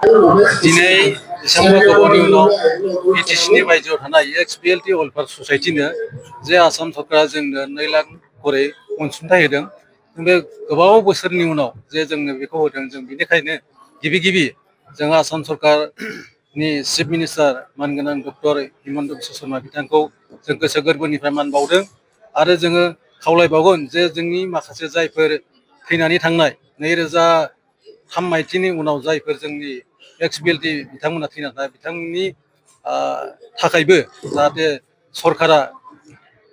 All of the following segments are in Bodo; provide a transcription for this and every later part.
दिनै बेसेबांबा गोबावनि उनाव बिटिसिनि बायजोआव थानाय एक्सपिएलटि वेलफेयार ससाइटिनो जे आसाम सरकारा जोंनो 2 लाख करै अनसुंथाइ होदों। बे गोबाव बोसोरनि उनाव जे जोंनो बेखौ होदों, जों बेनिखायनो गिबि जों आसाम सरकारनि चिफ मिनिस्टार मानगोनां डक्टर हिमन्त बिश्व शर्मा बिथांखौ जों गोसो गोरबोनिफ्राय मान बावदों आरो जोङो खावलायबावगोन जे जोंनि माखासे जायफोर थैनानै थांनाय 2003 मायथाइनि उनाव जायफोर जोंनि एक्सपिएलटि बिथांमोना थैनानै थांनाय बिथांमोननि थाखायबो जाहाथे सरकारा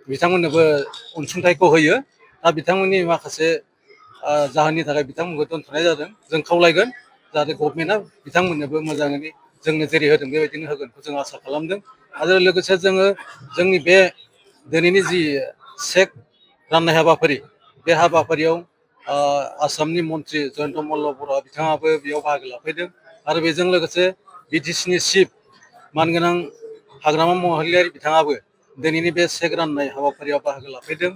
बिथांमोननोबो अनसुंथाइखौ होयो। दा बिथांमोननि माखासे जाहोननि थाखाय बिथांमोनखौ दोनथ'नाय जादों। जों खावलायगोन जाहाथे गभर्नमेन्टआ बिथांमोननोबो मोजाङै जोंनो जेरै होदों बेबायदिनो होगोनखौ जों आसा खालामदों। आरो लोगोसे जोङो जोंनि बे दिनैनि जि चेक राननाय हाबाफारि, बे हाबाफारियाव आसामनि मन्त्रि जयन्त मल्ल बरा बिथाङाबो बेयाव बाहागो लाफैदों आरो बेजों लोगोसे बिटिसिनि चिफ मानगोनां हाग्रामा महिलारि बिथाङाबो दिनैनि बे चेक राननाय हाबाफारियाव बाहागो लाफैदों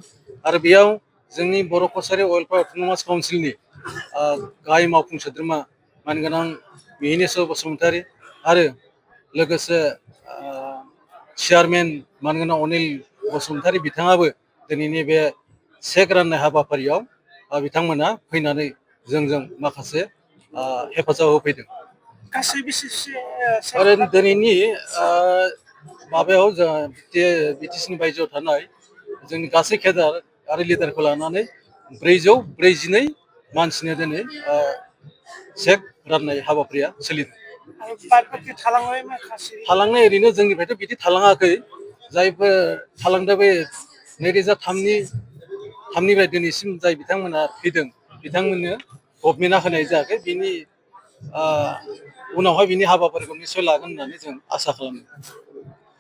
आरो बेयाव जोंनि बर' कसारि वेलफेयार अट'नमास काउन्सिलनि गाहाय मावफुं सोद्रोमा मानगोनां मिहिनेस्वर बसुमतारी आरो लोगोसे चेयारमेन मानगोनां अनिल बसुमतारी बिथाङाबो दिनैनि बे चेक राननाय हाबाफारियाव बिथांमोना फैनानै जोंजों माखासे हेफाजाब होफैदों। गासै बेसेसो आरो दिनैनि माबायाव जों बिटिसिनि बायजोआव थानाय जोंनि गासै केडार आरो लिडारखौ लानानै 442 मानसिनो दिनै चेक राननाय हाबाफारिया सोलिदों। थालांनाय ओरैनो जोंनिफ्रायथ' बिदि थालाङाखै। जायफोर थालांदों बे 2003निफ्राय दिनैसिम जाय बिथांमोना फैदों बिथांमोननो गभर्नमेन्टआ होनाय जायाखै। बिनि उनावहाय बिनि हाबाफारिखौ निस्सय लागोन होननानै जों आसा खालामो।